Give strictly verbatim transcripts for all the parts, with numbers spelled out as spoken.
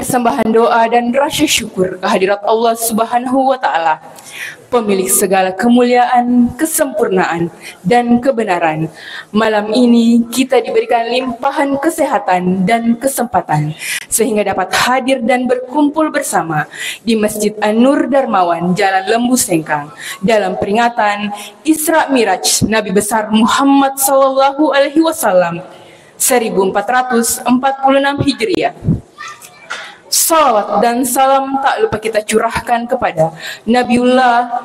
Persembahan doa dan rasa syukur kehadirat Allah Subhanahu wa Ta'ala, pemilik segala kemuliaan, kesempurnaan, dan kebenaran. Malam ini kita diberikan limpahan kesehatan dan kesempatan sehingga dapat hadir dan berkumpul bersama di Masjid An-Nur Darmawan, Jalan Lembu Sengkang, dalam peringatan Isra Miraj Nabi Besar Muhammad sallallahu alaihi wasallam seribu empat ratus empat puluh enam Hijriah. Salawat dan salam tak lupa kita curahkan kepada Nabiullah,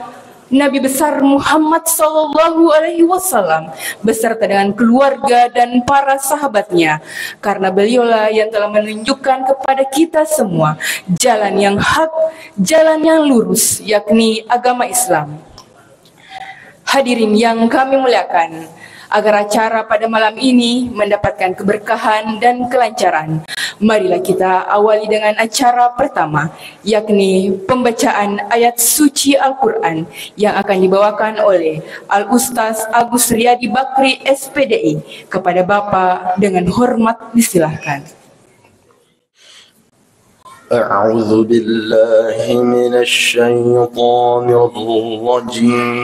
Nabi Besar Muhammad sallallahu alaihi wasallam beserta dengan keluarga dan para sahabatnya, karena beliaulah yang telah menunjukkan kepada kita semua jalan yang hak, jalan yang lurus, yakni agama Islam. Hadirin yang kami muliakan, agar acara pada malam ini mendapatkan keberkahan dan kelancaran, marilah kita awali dengan acara pertama, yakni pembacaan ayat suci Al-Quran yang akan dibawakan oleh Al-Ustaz Agus Riyadi Bakri, S P D I. Kepada Bapak dengan hormat disilahkan. أعوذ بالله من الشيطان الرجيم.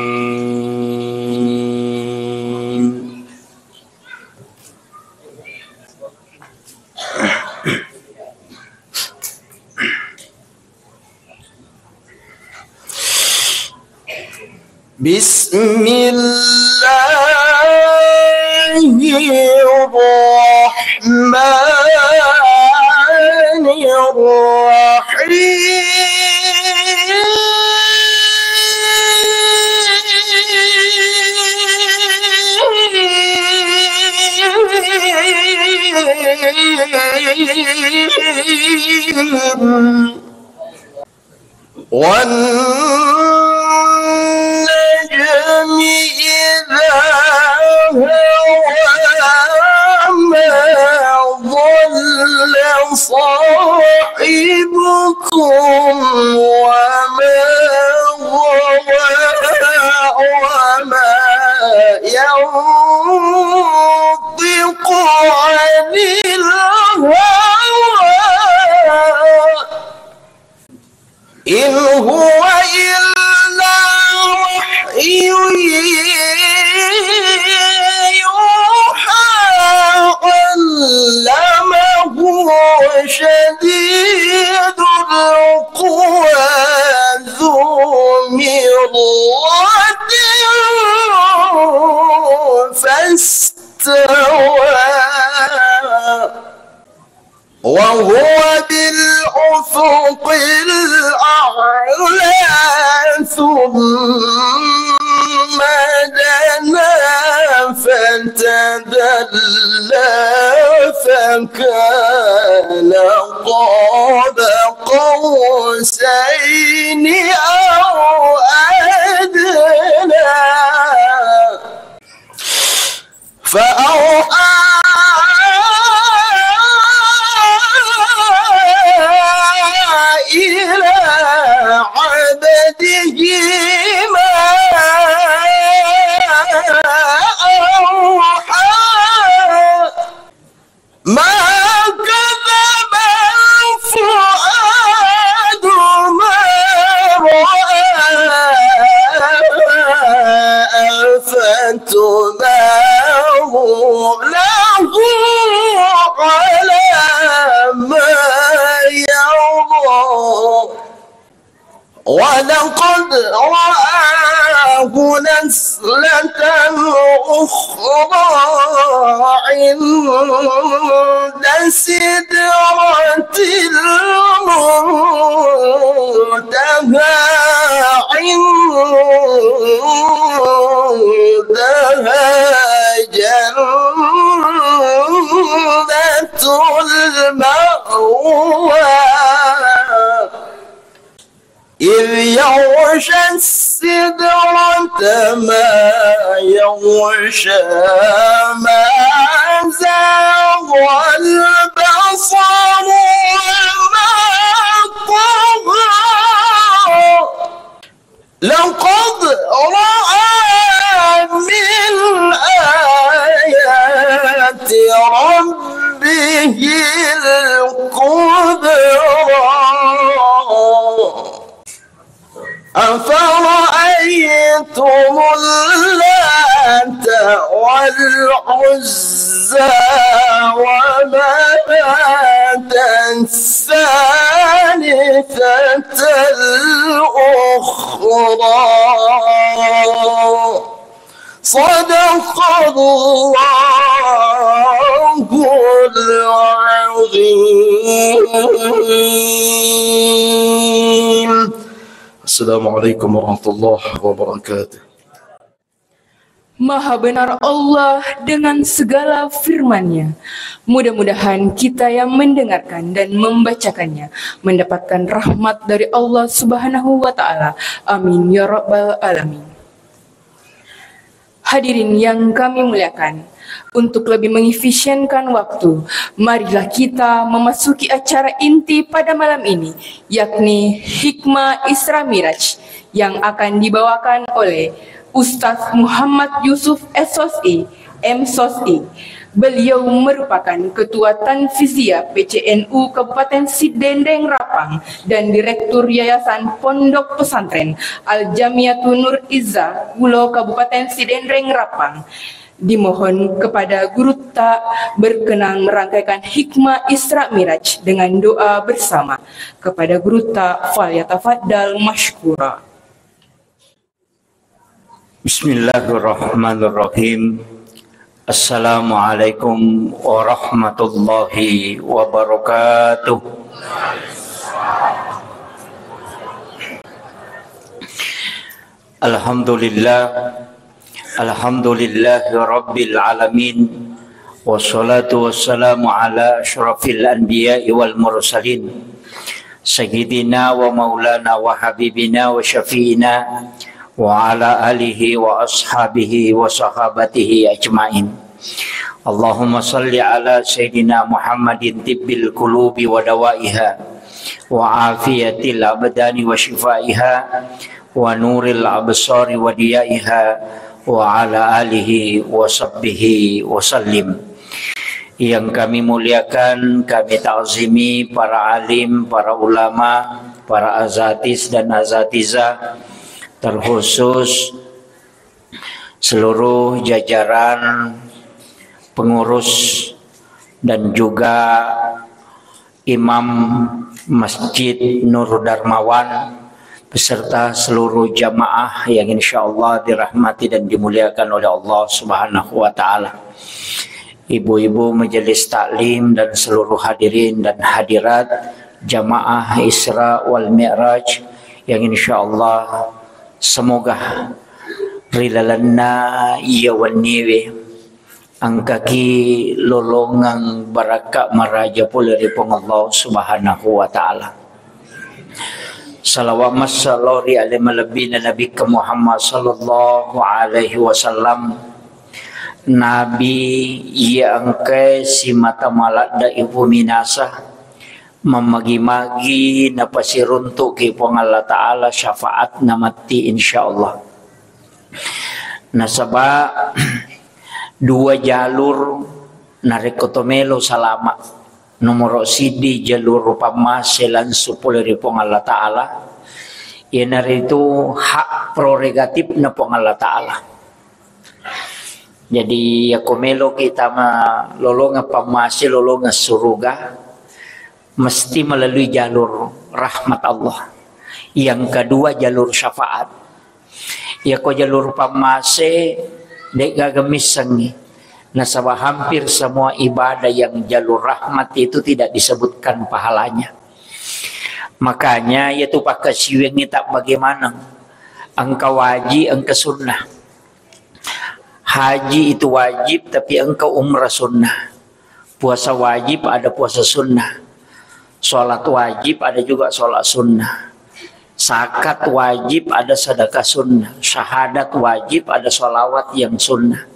بسم الله الرحمن الرحيم. والنجم إذا هوى. ما ضل صاحبكم وما غوى. وما ينطق عن الهوى. إن هو إلا وحي يوحى. علمه شديد القوى. ذو مرة فاستوى. وهو بالأفق الأعلى. ثم دنا فتدلى. فكان قاب قوسين أو أدنى. فأوحى إلى عبده ما أوحى. ما كذب الفؤاد ما رأى. أفتمارونه على ما يرى. ولقد رآه نزلة أخرى عند سدرة المنتهى. عندها جنة المأوى. إذ يغشى السدرة ما يغشى. ما زاغ البصر وما طغى. لقد رأى من آيات ربه الكبرى. أفرأيتم اللات والعزى ومناة الثالثة الأخرى. صدق الله العظيم. السلام عليكم ورحمة الله وبركاته. Maha benar Allah dengan segala firman-Nya. Mudah-mudahan kita yang mendengarkan dan membacakannya mendapatkan rahmat dari Allah Subhanahu wa Ta'ala. Amin ya Rabbal Alamin. Hadirin yang kami muliakan, untuk lebih mengefisienkan waktu, marilah kita memasuki acara inti pada malam ini, yakni Hikmah Isra Miraj, yang akan dibawakan oleh Ustaz Muhammad Yusuf, S.Sos.I, M.Sos.I. Beliau merupakan Ketua Tanfiziyah P C N U Kabupaten Sidenreng Rappang dan Direktur Yayasan Pondok Pesantren Al Jamiatun Nur Izzah Kulo Kabupaten Sidenreng Rappang. Dimohon kepada Gurutta berkenan merangkaikan Hikmah Isra Miraj dengan doa bersama. Kepada Gurutta, falyatafaddal masykurah. Bismillahirrahmanirrahim. Assalamualaikum warahmatullahi wabarakatuh. Alhamdulillah. Alhamdulillahirabbil alamin. Wassalatu wassalamu ala asyrafil anbiya'i wal mursalin. Sayyidina wa maulana wa habibina wa syafi'ina wa ala alihi wa ashabihi wa sahabatihi ajmain. Allahumma salli ala Sayyidina Muhammadin tibbil qulubi wa dawaiha wa afiyatil abdani wa shifaiha wa nuril absari wa diyaiha wa ala alihi wa sahbihi wa sallim. Yang kami muliakan, kami takzimi para alim, para ulama, para azatis dan azatizah, terkhusus seluruh jajaran pengurus dan juga Imam Masjid Nur Darmawan beserta seluruh jamaah yang insyaallah dirahmati dan dimuliakan oleh Allah Subhanahu wa Ta'ala. Ibu-ibu majelis taklim dan seluruh hadirin dan hadirat jamaah Isra wal Mi'raj yang insyaallah semoga ri lalenna iya wenniwe engkaki lolongeng barakka maraja pole ri Puang Allah Subhanahu wa Ta'ala. Salawat massalo ri ale malebbina Nabikka Muhammad sallallahu alaihi wasallam. Nabi iya engkae simata maladde ibu minasa, mammagi-magi napasiruntuki Puang Allah Ta'ala syafaatna matti insyaallah. Nasaba dua jalur narekko to melo salama. Nomoro siddi jalur pammase langsung pole ri Puang Allah Ta'ala, iyanaritu hak prerogatifna Puang Allah Ta'ala. Jadi yakko meloki tama lolongeng pammase, lolongeng suruga, mesti melalui jalur rahmat Allah. Yang kedua jalur syafaat. Yakko jalur pammase, de'gaga missengngi. Nasaba hampir semua ibadah yang jalur rahmat itu tidak disebutkan pahalanya. Makanya yatu pakkasiwiangngi tabbage maneng. Engka waji, engka sunnah. Haji itu wajib, tapi engka umrah sunnah. Puasa wajib, ada puasa sunnah. Sholat wajib, ada juga sholat sunnah. Zakat wajib, ada sedekah sunnah. Syahadat wajib, ada sholawat yang sunnah.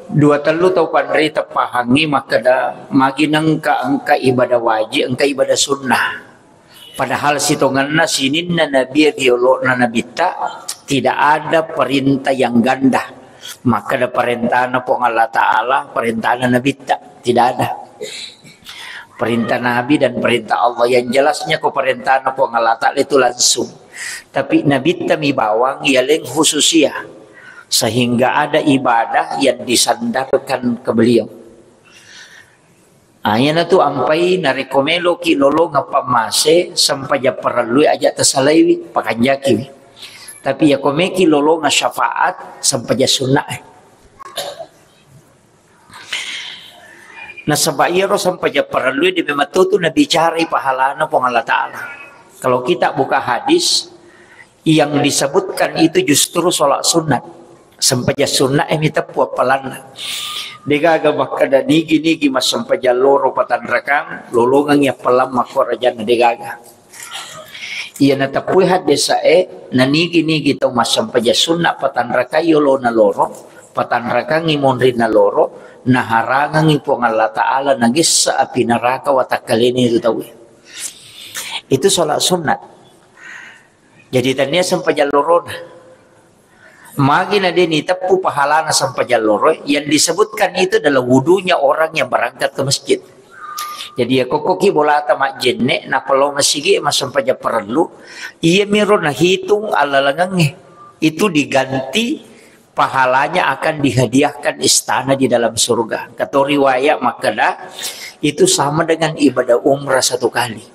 Dua tellu tau panrita pahangngi makkeda, magi nengka engka ibadah wajib, engka ibadah sunnah. Padahal sitongenna sininna nabi ri olo'na nabitta, tidak ada perintah yang ganda. Makkeda perintahna Puang Allah Ta'ala, perintahna nabitta, tidak ada. Perintah Nabi dan perintah Allah. Yang jelasnya ko perintahna Puang Allah Ta'ala itu langsung. Tapi Nabitta mi bawang yaleng khususia. Sehingga ada ibadah yang disandarkan ke beliau. Ah, iyanatu ampai narekko meloki lolongeng pammase, sempajang parellui aja tasalaiwi, pakanjakiwi. Tapi yako meki lolongeng syafaat, sempajang sunnae. Nasaba iyaro sempajang parellue de memang tu nabicarai pahalana Puang Allah Ta'ala. Kalau kita buka hadis, yang disebutkan itu justru sholat sunat. Sempajang sunat e miteppu appalanna. Degaga makkeda nigi-nigi massempajang loro patanrakang, lolongengi appalang makkorajanna, degaga. Iya nateppui haddesae, nanigi-nigi tau massempajang sunna patanrakai yolona loro, patanrakangi monrinna loro, naharangangi Puang Allah Ta'ala nagessa api neraka watakkalena itu tauwe. Itu sholat sunat. Jadi tania sempajang lorona. Magi na de niteppu pahalana sempajang loro, yang disebutkan itu adalah wudunya orang yang berangkat ke masjid. Jadi ya kokkoki bolata majjenne, nappa lao masigi massempajang parellu, iya miro nahitung allalengengnge. Itu diganti pahalanya akan dihadiahkan istana di dalam surga. Kato riwayat makkeda, itu sama dengan ibadah umrah satu kali.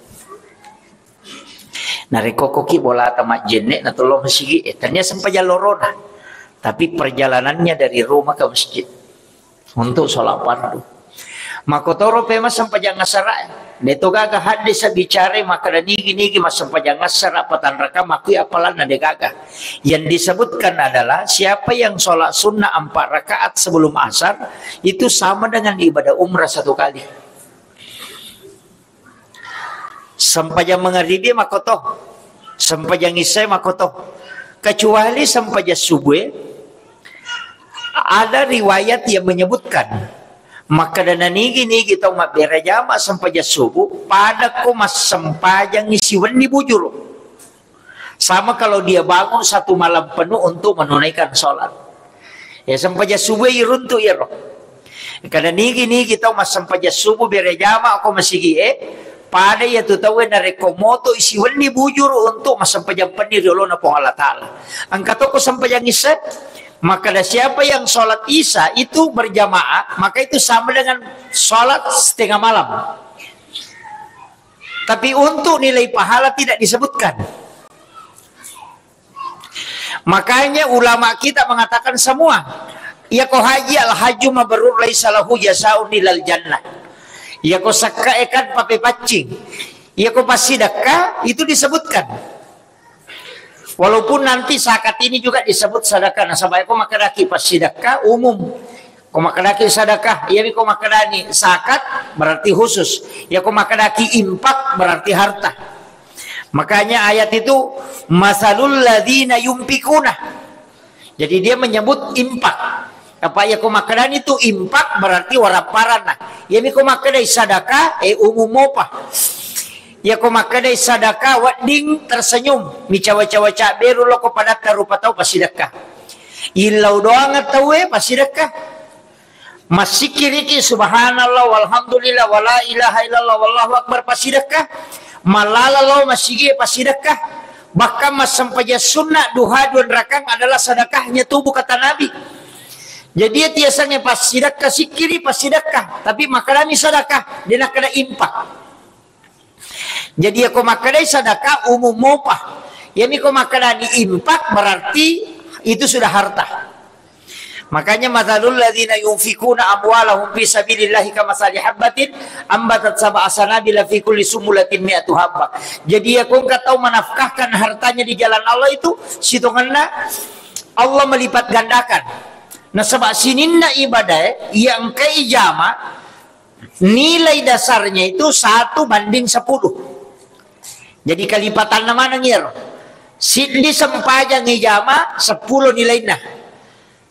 Narekko koki bolata majjenne na tollo masigi, eh, tania sempajang lorona. Tapi perjalanannya dari rumah ke masjid untuk sholat fardu. Makotoro pe massempajang asara. Deto gaga hadis bicara makkeda nigi-nigi massempajang asara patanraka makui apalanna de gaga. Yang disebutkan adalah siapa yang sholat sunnah empat rakaat sebelum asar itu sama dengan ibadah umrah satu kali. Sempajang mangaribi makoto, sempajang isai makoto. Kecuali sempajang subuh, ada riwayat yang menyebutkan, makkeda nanigi-nigi tau mabbere jama sempajang subuh, pada ko massempajangi siwenni bujuru. Sama kalau dia bangun satu malam penuh untuk menunaikan sholat. Ya, sempajang subuh iruntu iyaro. Kada nigi-nigi tau massempajang subuh bere jama ko masigi e, pada iya tu tau narekko moto isi wenni bujuru untuk massempajang penni ri olona Puang Allah Ta'ala. Engka toko sempajang isya, maka ada siapa yang sholat isya itu berjamaah, maka itu sama dengan sholat setengah malam. Tapi untuk nilai pahala tidak disebutkan. Makanya ulama kita mengatakan semua, iya ko haji al haju mabrur laisa lahu jasaun ilal jannah. Iya ko sakka ekan pape paccing. Iya ko passidekka itu disebutkan. Walaupun nanti zakat ini juga disebut sedekah. Nasaba ko makkadaki passidekka umum. Ko makkadaki sedekah, iya ko makkadani zakat berarti khusus. Ya ko makkadaki infak berarti harta. Makanya ayat itu masalul ladzina yunfikuna. Jadi dia menyebut infak. Apa ya ko makkadani itu infak berarti waramparanna. Iya ko makkadai sedekah, eh, umum mopa. Iya ko makkadai sadaka wedding tersenyum, micawa-cawa cabberu loko padatta rupa tau passidekka. Illau doang tauwe passidekka. Massikkiriki subhanallah walhamdulillah wala ilaha illallah wallahu akbar passidekka. Mallala lao masigi passidekka. Bahkan massempajang sunna duha dua rakang adalah sedekahnya tubuh kata Nabi. Jadi ya tiasange passidekka sikkiri passidekka, tapi makkalami sedekah, dia nakkeda infak. Jadi, ya ko makkedai sedekah umum mopa. Yami ko makkedani infak berarti itu sudah harta. Makanya masalul ladzina yunfikuna amwalahum fi sabilillahi kamasali habbatin ambatat sab'a sanabila fi kulli sumbulatin mi'atu habbah. Jadi ya ko engka tau menafkahkan hartanya di jalan Allah itu sitongenna Allah melipat gandakan. Nasaba sininna ibadah yang engkai jama nilai dasarnya itu satu banding sepuluh. Jadi kalipatanna maneng iyaro. Siddi sempajang ijama sepuluh nilainna.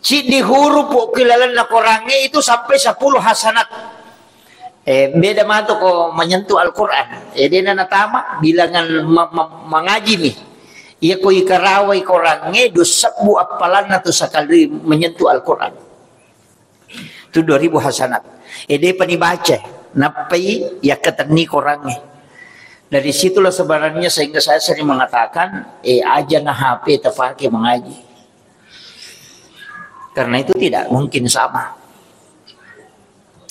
Siddi huruf ko ilalenna Korangnge itu sampai sepuluh hasanat. Eh, beda mato ko menyentuh Al-Quran. Eh, dena natama bilangan ma- ma- mangaji mi. Iya ko ikarawai Korangnge dua sebbu appalanna tu sekali menyentuh Al-Quran. Itu dua ribu hasanat. Eh, depa nibaca. Nappai yakkatenni korangnge. Dari situlah sebenarnya sehingga saya sering mengatakan, eh, aja na H P tapake mengaji. Karena itu tidak mungkin sama.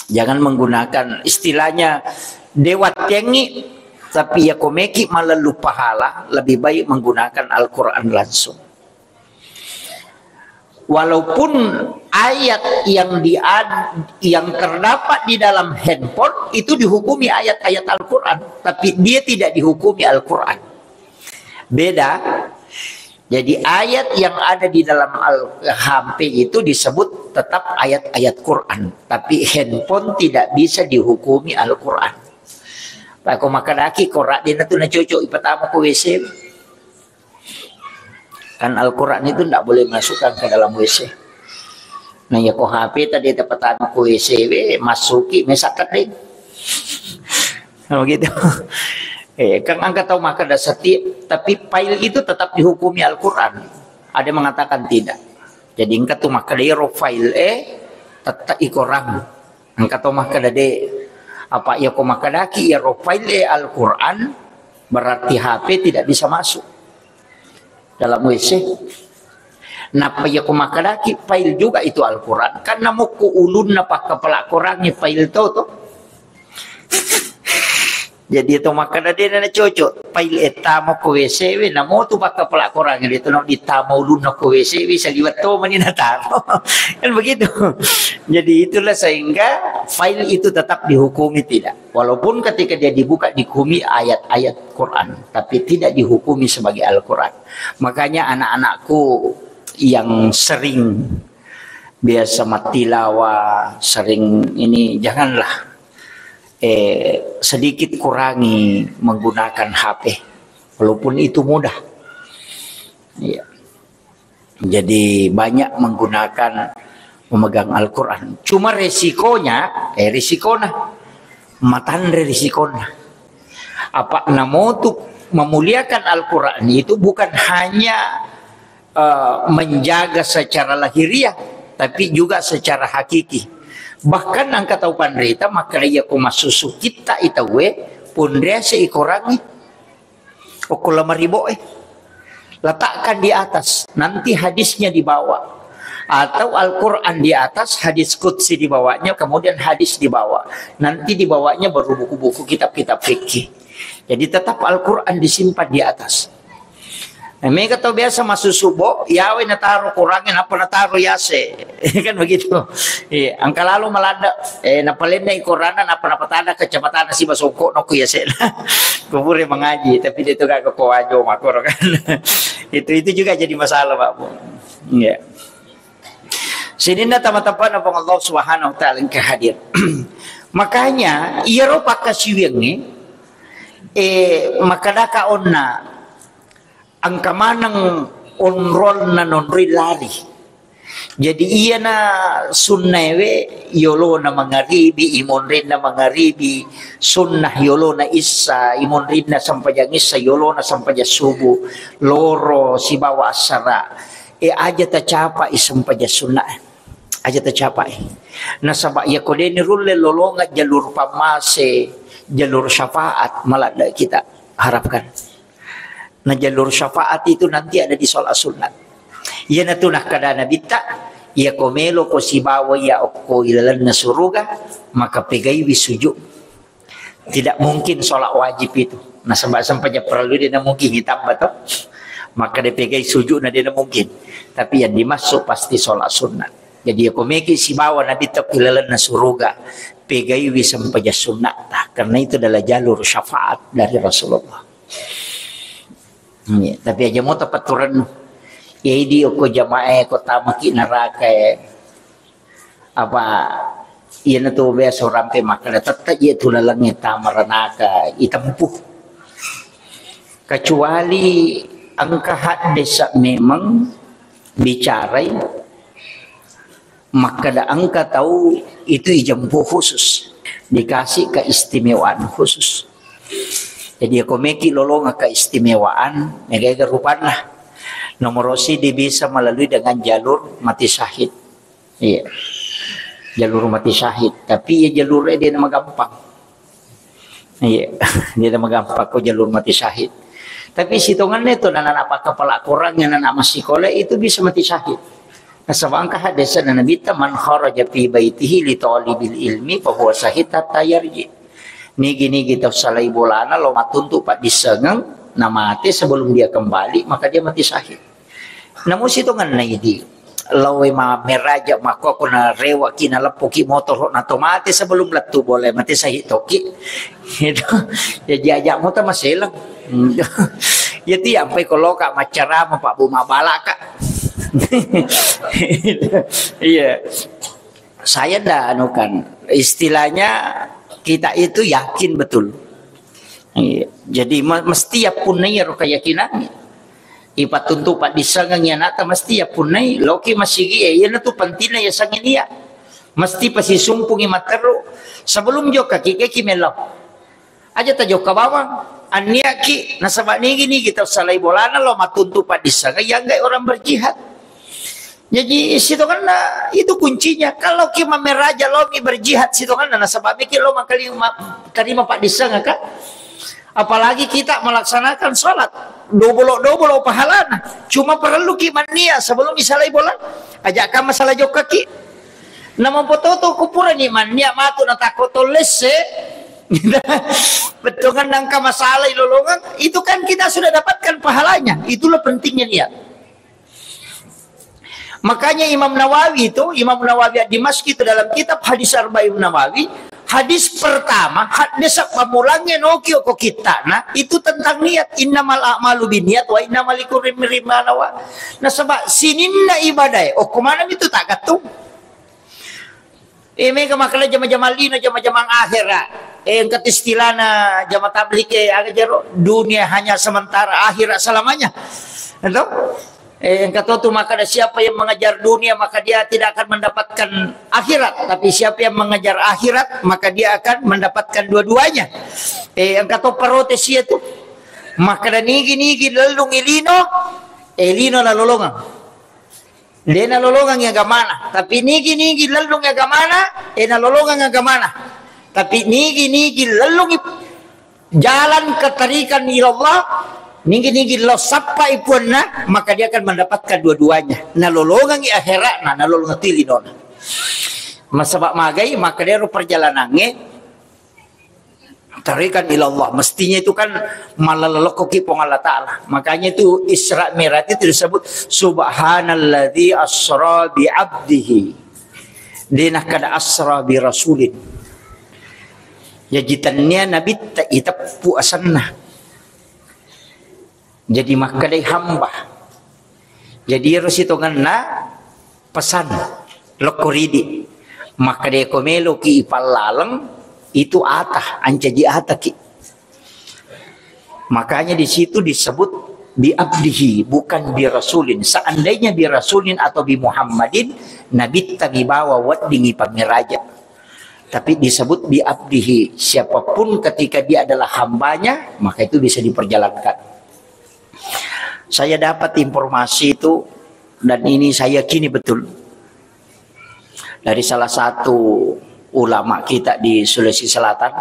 Jangan menggunakan istilahnya dewa tengi, tapi ya komeki malallu pahala, lebih baik menggunakan Al-Quran langsung. Walaupun ayat yang di, yang terdapat di dalam handphone itu dihukumi ayat-ayat Al-Quran, tapi dia tidak dihukumi Al-Quran. Beda. Jadi ayat yang ada di dalam Al-, H P itu disebut tetap ayat-ayat Quran, tapi handphone tidak bisa dihukumi Al-Quran. Pak, ko makkadaki Quran, dia tu na cocok ipatama ko W C. Kan Al-Quran itu ndak boleh masukkan ke dalam W C. Nah, ya ko H P tadi tapatama ko W C we, masuki mesa kedeng. Nah, begitu. Eh, kan engka tau makkeda setiap, tapi file itu tetap dihukumi Al-Quran. Ada yang mengatakan tidak. Jadi engka tu makkeda iyaro file e, tetap ikorang. Engka to makkeda de, apa iya ko makkedaki iyaro file e Al-Quran, berarti H P tidak bisa masuk dalam W C. Nappa iya ko makkedaki file juga itu Al-Quran, kan namokko ulunna pakkapala korangnge file to, to. Jadi to makkeda de na cocok, file e tama ko W C we, namo tu pakkapala korangnge de to, na ditama ulunna ko W C we, saliwet to mani nataro. Kan begitu. Jadi itulah sehingga file itu tetap dihukumi tidak. Walaupun ketika dia dibuka dihukumi ayat-ayat Quran, tapi tidak dihukumi sebagai Al-Quran. Makanya anak-anakku yang sering biasa mattilawa, sering ini, janganlah, eh, sedikit kurangi menggunakan H P, walaupun itu mudah. Iya. Jadi banyak menggunakan, memegang Al-Quran. Cuma resikonya, eh, resikona, matanre resikona. Apa namotu memuliakan Al-Quran itu bukan hanya, eh, menjaga secara lahiriah, tapi juga secara hakiki. Bahkan engka tau panrita makkeda iya ko massusu kitta i tauwe, ponriase i korangnge. Okko lemari bo e. Letakkan di atas, nanti hadisnya di bawah. Atau Al-Quran di atas, hadis qudsi di bawahnya, kemudian hadis di bawah. Nanti di bawahnya baru buku-buku, kitab-kitab fikih. Jadi tetap Al-Quran disimpan di atas. Eh, mega tau biasa massusu bo, yawe nataro korangnge, nappa nataro yase. Kan begitu. Iya, engka lalo maladde, eh, napalenna i koranna, nappa napatada kacamata na siba songko no ku yase. Ko pura mengaji, tapi de to gaga ko wajo makkoro kan. Itu, itu juga jadi masalah, Pak Bu. Iya. Sininna tama-tamana Puang Allah Subhanahu wa Ta'ala engka hadir. Makanya, iyaro pakkasiwiangnge, eh, makkedaka onna, engka maneng onrolna nonroi lari. Jadi, iyana sunnaewe, yolona mangaribi, imonrinna mangaribi, sunnah yolona issa, imonrinna sempajang issa, yolona sempajang subuh, loro sibawa assara. E, aja tacapai sempajang sunnah. Aja tacapai. Nasaba iya ko deni rulle lolonga jalur pammase, jalur syafaat, maladde kita harapkan. Na jalur syafaat itu nanti ada di sholat sunat. Iyanatu nakkada Nabitta, iya ko melo ko sibawa iya okko ilalenna suruga, maka pegaiwi sujud. Tidak mungkin sholat wajib itu. Nasaba sempajang parellu de na mungkin ditambah to. Maka de pegai sujud na de na mungkin. Tapi yang dimaksud pasti sholat sunat. Jadi iya ko meki sibawa Nabitta okko ilalenna suruga, pegaiwi sempajang sunat. Karena itu adalah jalur syafaat dari Rasulullah. Iya, tapi aja mo tapaturannu. Iya, idi okko jamaah e, ko tamaki neraka e. Apa, iyanatu biasa rampe makkeda, tette je tu lalengnge tama ranaka itempuh. Kecuali engka haddesa memang bicarai makkeda engka tau itu ijempu khusus, dikasih keistimewaan khusus. Jadi, iya ko meki lolonga keistimewaan, mega-ega rupanna. Nomor sidi bisa melalui dengan jalur mati syahid. Iya. Jalur mati syahid. Tapi iya jalur e de na magampang. Iya, dia magampang ko jalur mati syahid. Tapi sitonganna itu anak-anak pakapala Quran, anak-anak massikola itu bisa mati syahid. Nasaba engka hadis na Nabitta, "Man kharaja fi baitihi li talibil ilmi fa huwa syahid hatta yarji." Nigi-nigi tau salai bolana lo mattuntu paddissengeng, namate sebelum dia kembali, maka dia mati syahid. Namu sitonganna idi, laowe ma-, meraja makko ko narewa ki, naleppo ki motoro na to mate sebelum lettu bola, mate syahid toki. Itu, ya, diajak mota maselang. Ya, ti ampai ko loka maccarama, Pak Bu, mabalaka. Iya. Saya ndak anukan, istilahnya kita itu yakin betul. Iya. Jadi, me-, mesti yappunnai ro keyakinan. Ipattuntu paddissengeng anakta mesti yappunnai, loki masigi, eh, iyana tu pentingna ya sangin iya. Mesti pasisumpungi matteru. Sebelum jokka ki, ki melo. Aja tajokka bawang, anniaki, nasaba nigi-nigi tau salai bolana lo mattuntu paddissengeng, yanggai orang berjihad. Jadi, sitonganna itu kuncinya. Kalau ki mameraja lo mi berjihad sitonganna, nasaba miki lo makali-, ma-, terima paddissengeng, kan? Apalagi kita melaksanakan sholat, dobolo-dobolo pahalana. Cuma perlu ki mannia sebelum isalai bola. Aja ka masalah jokka ki. Namampototo kupurani mannia matu natakko tollesse. Bettuangan nangka masalah ilolongan, itu kan kita sudah dapatkan pahalanya. Itulah pentingnya niat. Makanya Imam Nawawi itu, Imam Nawawi Ad-Dimashqi itu dalam kitab Hadis Arba'in Nawawi, hadis pertama, hadis pamulangnya noki oko kittana, itu tentang niat. "Innamal a'malu binniyat wa innama likulli imri'in ma nawa." Nasaba sininna ibadah, okko maneng itu tak gattung. Eh, mega makkeda jama-jamang lino, jama-jamang akhera. Eh, engka tu istilahna jama tabligh, eh, aga jaro, dunia hanya sementara, akhirat selamanya. Ento? Eh, engka to tu makkeda siapa yang mengejar dunia, maka dia tidak akan mendapatkan akhirat. Tapi siapa yang mengejar akhirat, maka dia akan mendapatkan dua-duanya. Eh, engka to protes iya tu. Makkeda nigi-nigi lellung ilino, eh, lino lalolongang. De nalolongangngi agamana, tapi nigi-nigi lellungngi agamana, eh, nalolongang agamana. Tapi nigi-nigi lellungngi jalan kettarikan ilallah, nigi-nigi lo sappai puanna, maka dia akan mendapatkan dua-duanya. Nalolongangngi akhera'na, nalolongang tu linona. Masaba magai, maka dia ro perjalanangnge, Tarikan ilallah, mestinya itu kan malalokkoki Puang Allah Ta'ala. Makanya itu Isra Mi'raj itu disebut, "Subhanalladzi asra bi abdihi." De nakkeda asra bi rasulin. Jaji tennia nabitta iteppu asenna. Jadi makkedai hamba. Jadi ero sitongenna pesan lokko ridi. Makkedai ko meloki ipallaleng itu ata, ancaji ataki. Makanya di situ disebut bi abdihi, bukan bi rasulin. Seandainya bi rasulin atau bi Muhammadin, nabitta mibawa weddingi pamiraja. Tapi disebut bi abdihi, siapapun ketika dia adalah hambanya, maka itu bisa diperjalankan. Saya dapat informasi itu, dan ini saya yakini betul, dari salah satu ulama kita di Sulawesi Selatan,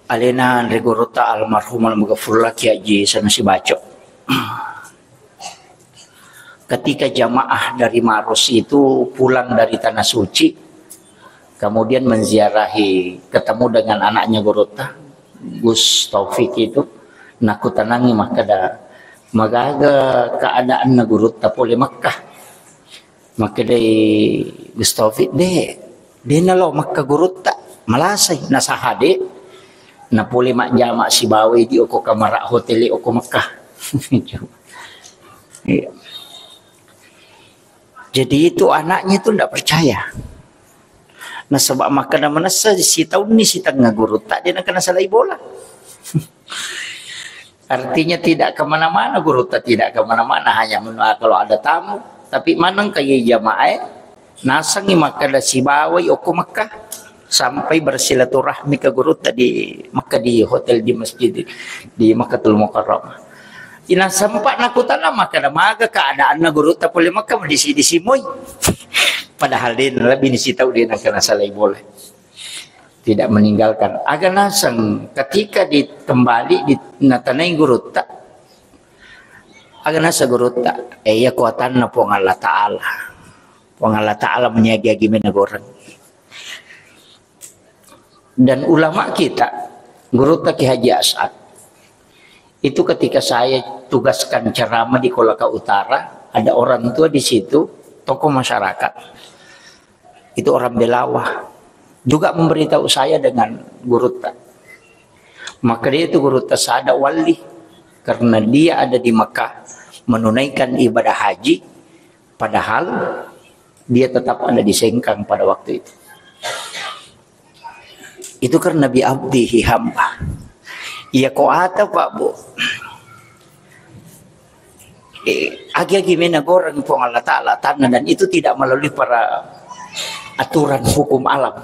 alena Anre Gurutta almarhum almaghfurullah Kiai Haji Sanusi Baco. Ketika jamaah dari Maros itu pulang dari Tanah Suci, kemudian menziarahi, ketemu dengan anaknya Gurutta, Gus Taufik itu, nakutanangi makkeda, "Magaga keadaanna Gurutta pole Mekkah?" Makkedai Gus Taufik, "De, de nalo Mekkah Gurutta, malasai, nasahade, napole majjama sibawai di oko kamara hotel oko Mekkah." Iya. Jadi itu anaknya itu ndak percaya. Nasaba makkeda manessa sitaunni sitengnga Gurutta, de nakkeda salai bola. Artinya tidak kemana-mana Gurutta, tidak kemana-mana, hanya menua kalau ada tamu. Tapi maneng kaya jamaah, nasengngi makkeda sibawai okko Mekkah. Sampai bersilaturahmi ke Gurutta di Mekkah, di hotel, di masjid, di Makkatul Mukarramah. Ina sempat nakutana makkeda, "Maga keadaanna Gurutta pole Mekkah, madisi-disi moi." Padahal de lebih nisi tau de nakkeda salai bola. Tidak meninggalkan. Aga naseng ketika dikembali di, natanai gurutta. Aga naseng gurutta, eh, iya kuatanna Puang Allah Ta'ala. Puang Allah Ta'ala meniagi-agi mena goreng. Dan ulama kita, gurutta Ki Haji As'ad, itu ketika saya tugaskan ceramah di Kolaka Utara, ada orang tua di situ, tokoh masyarakat, itu orang Belawa, juga memberitahu saya dengan gurutta. Maka dia itu gurutta sada wali, karena dia ada di Mekah menunaikan ibadah haji, padahal dia tetap ada di Sengkang pada waktu itu. Itu karena bi abdihi hamba. Iya ko ata, Pak, Bu. Eh, agi-agi mena goreng Puang Allah Ta'ala tanah, dan itu tidak melalui para aturan hukum alam.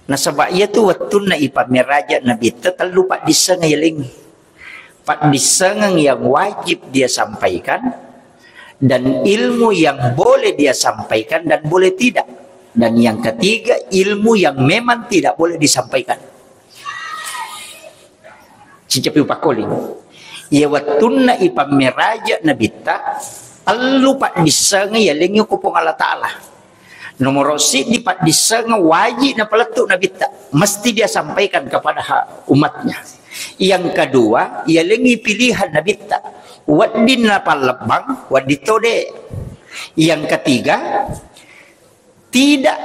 Nasaba iya tu wettunna ipammeraja Nabitta tellu paddisseng yeleng. Paddissengeng yang wajib dia sampaikan, dan ilmu yang boleh dia sampaikan dan boleh tidak. Dan yang ketiga, ilmu yang memang tidak boleh disampaikan. Sicapi upakkoling. Iya wettunna ipammeraja Nabitta, tellu paddissengeng yalengngi ko Puang Allah Ta'ala. Nomoro siddi paddissengeng wajib napalettu Nabitta, mesti dia sampaikan kepada ha-, umatnya. Yang kedua, yalengngi pilihan Nabitta, wedding napallebbang, wedding tode. Yang ketiga, tidak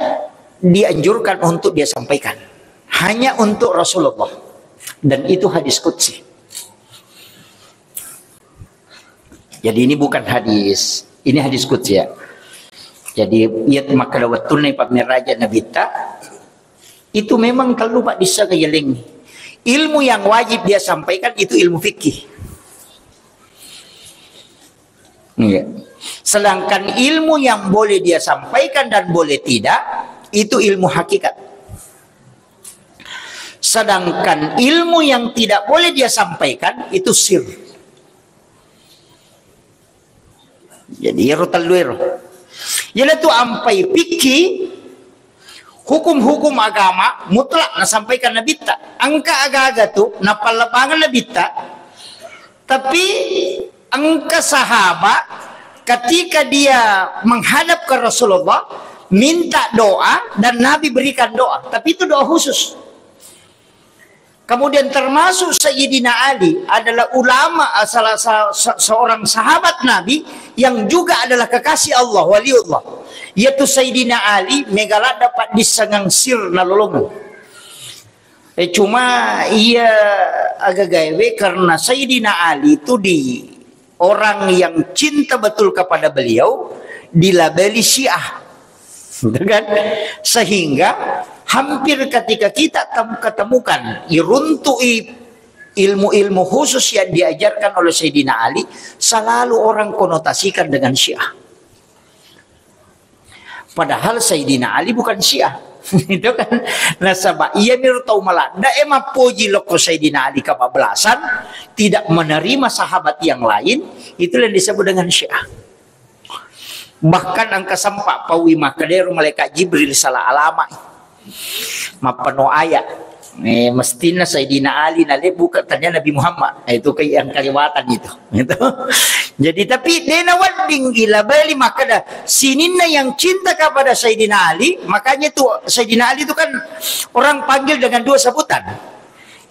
dianjurkan untuk dia sampaikan, hanya untuk Rasulullah. Dan itu hadis qudsi. Jadi ini bukan hadis, ini hadis qudsi ya. Jadi iya makkeda wettunna ipammeraja Nabitta, itu memang tellu paddissengeng yalengngi. Ilmu yang wajib dia sampaikan itu ilmu fikih. Iya. Sedangkan ilmu yang boleh dia sampaikan dan boleh tidak, itu ilmu hakikat. Sedangkan ilmu yang tidak boleh dia sampaikan, itu sir. Jadi, ero tellu ero. Iyana tu ampai fikih, hukum-hukum agama mutlak nasampaikan Nabitta. Engka aga-aga tu napallebbangeng Nabitta. Tapi engka sahabat ketika dia menghadap ke Rasulullah, minta doa dan Nabi berikan doa. Tapi itu doa khusus. Kemudian termasuk Sayyidina Ali adalah ulama, salah sa-, se-, seorang sahabat Nabi yang juga adalah kekasih Allah, waliullah. Yaitu Sayyidina Ali, mega ladda paddissengeng sir nalolongeng. Eh, cuma iya agagaewe karena Sayyidina Ali itu di orang yang cinta betul kepada beliau dilabeli Syiah. Gitu kan? Sehingga hampir ketika kita tem-, ketemukan, iruntu'i ilmu-ilmu khusus yang diajarkan oleh Sayyidina Ali, selalu orang konotasikan dengan Syiah. Padahal Sayyidina Ali bukan Syiah. Itu kan. Nasaba iya miro tau maladda e mappoji lokko Sayyidina Ali kebablasan, tidak menerima sahabat yang lain, itulah yang disebut dengan Syiah. Bahkan engka sempat paui makkedero malaikat Jibril salah alama. Mappano ayat. Eh, mestina Sayyidina Ali nalebbu ke tania Nabi Muhammad. Eh, itu ke yang kaliwatan itu. Gitu. Jadi, tapi dena wedding ilabeli makkeda sininna yang cinta kepada Sayyidina Ali, makanya itu Sayyidina Ali itu kan orang panggil dengan dua sebutan.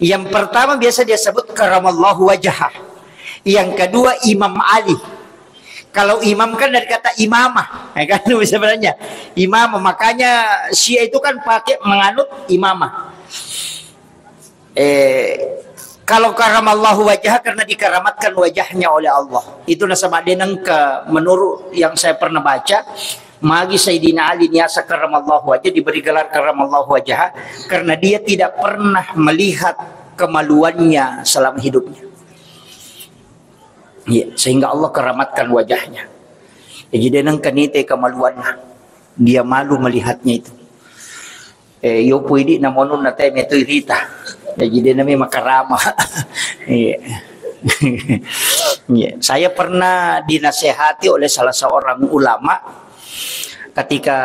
Yang pertama biasa dia sebut karamallahu wajah. Yang kedua Imam Ali. Kalau imam kan dari kata imamah, ya kan, sebenarnya imamah. Makanya Syiah itu kan pakai menganut imamah. Eh, kalau karamallahu wajah karena dikeramatkan wajahnya oleh Allah. Itu nasaba deneng ke, menurut yang saya pernah baca, magi Sayyidina Ali niasa karamallahu wajah, diberi gelar karamallahu wajah karena dia tidak pernah melihat kemaluannya selama hidupnya. Iya, sehingga Allah keramatkan wajahnya. Jadi dia nengka nite kemaluannya. Dia malu melihatnya itu. Eh, yopo idi namonun na teme tu irita. Jadi dia nami makarama. Iya. Iya. Saya pernah dinasehati oleh salah seorang ulama, Ketika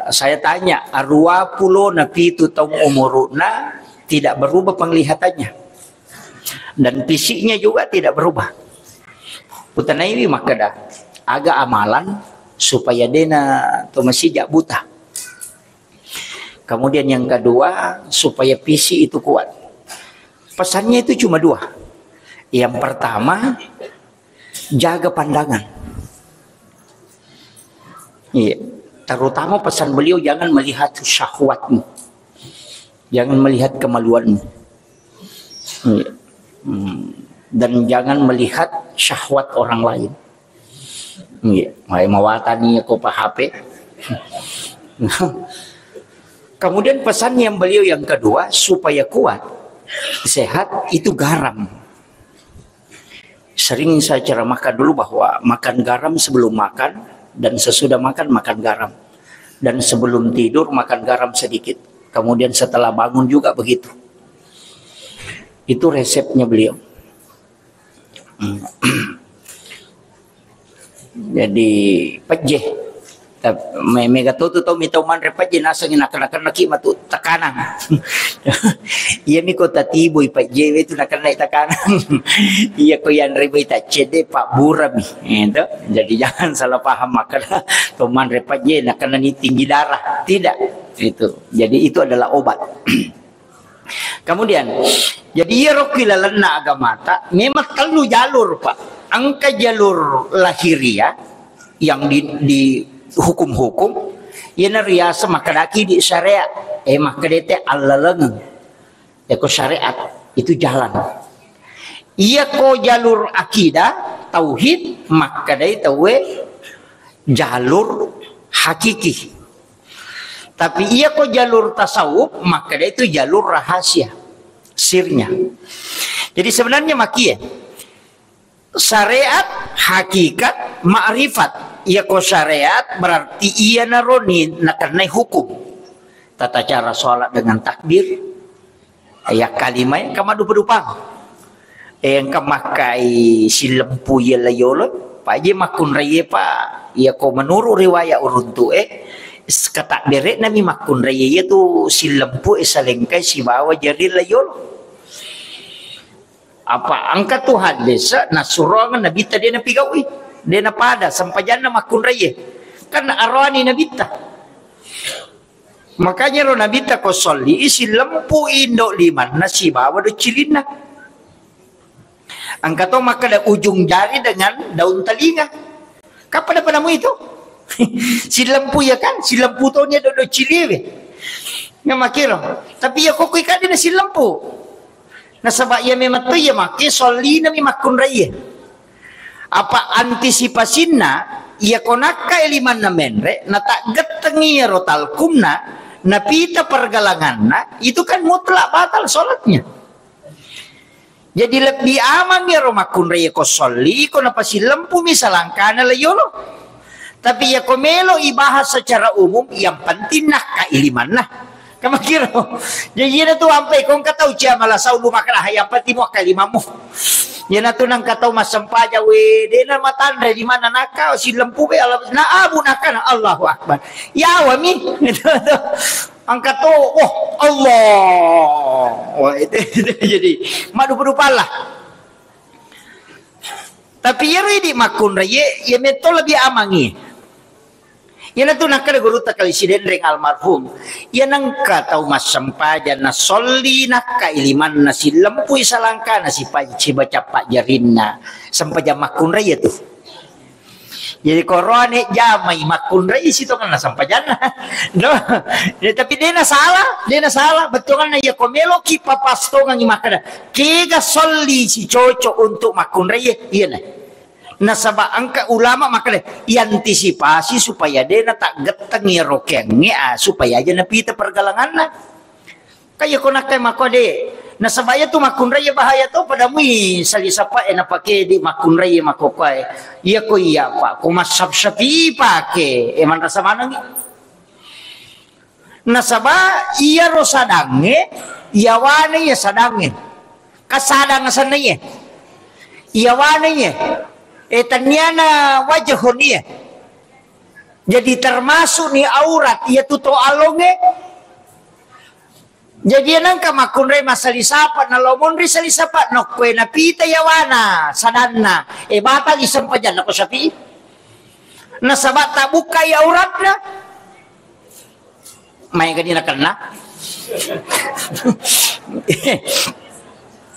saya tanya, aruwa pulo na pitu taung umuru'na, tidak berubah penglihatannya. Dan fisiknya juga tidak berubah. Kutanaiwi makkeda, aga amalan supaya de'na to masija buta. Kemudian yang kedua, supaya fisik itu kuat. Pesannya itu cuma dua. Yang pertama, jaga pandangan. Iya. Terutama pesan beliau, jangan melihat syahwatmu. Jangan melihat kemaluanmu. Iya. Hmm. Dan jangan melihat syahwat orang lain. Iya. Mai mawatani ko pa H P. Kemudian pesan yang beliau yang kedua, supaya kuat, sehat, itu garam. Sering saya ceramahkan dulu bahwa makan garam sebelum makan dan sesudah makan, makan garam. Dan sebelum tidur, makan garam sedikit. Kemudian setelah bangun juga begitu. Itu resepnya beliau. Hmm. Jadi, pejje. Tap-, me-, mega to tu tau mitau manre pejje, nasengngi nakenna-kennaki matu tekanang. Iya mi ko tatibui pejje we tu nakennai tekanang. Iya ko yanre bai taccedde, pabburami. Itu. Jadi, jangan salah paham makkeda to manre pejje nakennani tinggi darah. Tidak. Itu. Jadi, itu adalah obat. Kemudian, jadi iyaro ki lalenna agamata memang tellu jalur, Pak. Engka jalur lahiriah yang di, di hukum-hukum, iyana riaseng makkedaki di syariat, eh, makkedete allalengeng. Yako syariat, itu jalan. Iyako jalur akidah, tauhid, makkedai tauwe jalur hakiki. Tapi iyako jalur tasawuf, makkeda itu jalur rahasia, sirnya. Jadi sebenarnya makie, syariat, hakikat, ma'rifat. Iyako syariat berarti iyanaro ni nakennai hukum. Tata cara sholat dengan takbir, Iya, kalimai engka maddupa-dupang. Eh, engka makkai sillempu iya la yolo, paje makkunraie, Pak. Iya, ko menurut riwayat uruntu e, s-, katabbere'na mi makkunraie iya tu sillempu e salengkai sibawa jari la yolo. Apa engka tu hadis nasuroang Nabitta de napigaui, de napada sempajanna makkunraie. Kan aroani Nabitta. Makanya ro Nabitta ko solli, sillempu'i indo limanna sibawa doccilinna. Engka to makkeda ujung jari dengan daun telinga. Kan pada-padamu itu? Sillempu ya kan? Sillempu to nia do-, docciliwe. Nyamakiro. Tapi ya kokoi kadena sillempu. Nasaba iya memang to iya make sollina mi makkunraie. Apa antisipasinna, iya ko nakkai limanna menre, nataggettengi iyaro talkumna, napita pergelanganna, itu kan mutlak batal sholatnya. Jadi lebbi amang iyaro makkunrai ko solli, ko napasilempumi salangkana la yolo. Tapi iya ko melo ibahas secara umum, yang penting nakkai limanna. Kamakiro. Jadi iyana tu ampai ko engka tau cia malasau lu makkeda, yang penting muakkai limammu. Iyana tu nengka tau massempajang, we, dena matanre di mana nakka, silempu be, Allah, na abu nakka, Allahu Akbar. Yawa mi. Gitu tu. Engka to, wah, Allah. Wah, itu, itu jadi madupa-dupa lah. Tapi iyaro idi makkunrai, iya metto lebih amangi. Iyana tu nakkeda gurutta Kali Sidenreng almarhum, iya nengka tau massempajang na solli nakka ilimanna, sillempui salangkana, sipa-, sibaca pajjarinna, sempajang makkunrai iya tu. Jadi koroane jamai makkunrai sitongenna sempajanna. No? Ya, tapi dena salah, dena salah. Bettuanna iya ko meloki papastongangi makkeda, kega solli si cocok untuk makkunrai, iya na. Nasaba engka ulama makkeda, iantisipasi supaya de nataggetteng iyaro keangnge, ah, supaya aja napita pergelanganna. Kaya ko nakkai makko de. Nasaba iya tu makkunrai bahaya to, pada mui sali sapa e napake di makkunrai makko kuae. Iya ko iya pa, ko massap-sapi pake, e manrasa manengi. Nasaba iyaro sadangnge, iyawane iya sadangnge. Kasadang asenna iya. Iyawane iya. E, tenniana wajahun iya. Jadi termasuk ni aurat, iya tu to alonge. Jadi nangka makkunrai masali sapa, na lo monri sali sapa, nokkue napita yawana, sadanna. E, batal i sempajang nako Syafi'i. Nasaba tabukkai auratna. Maega ni nakenna.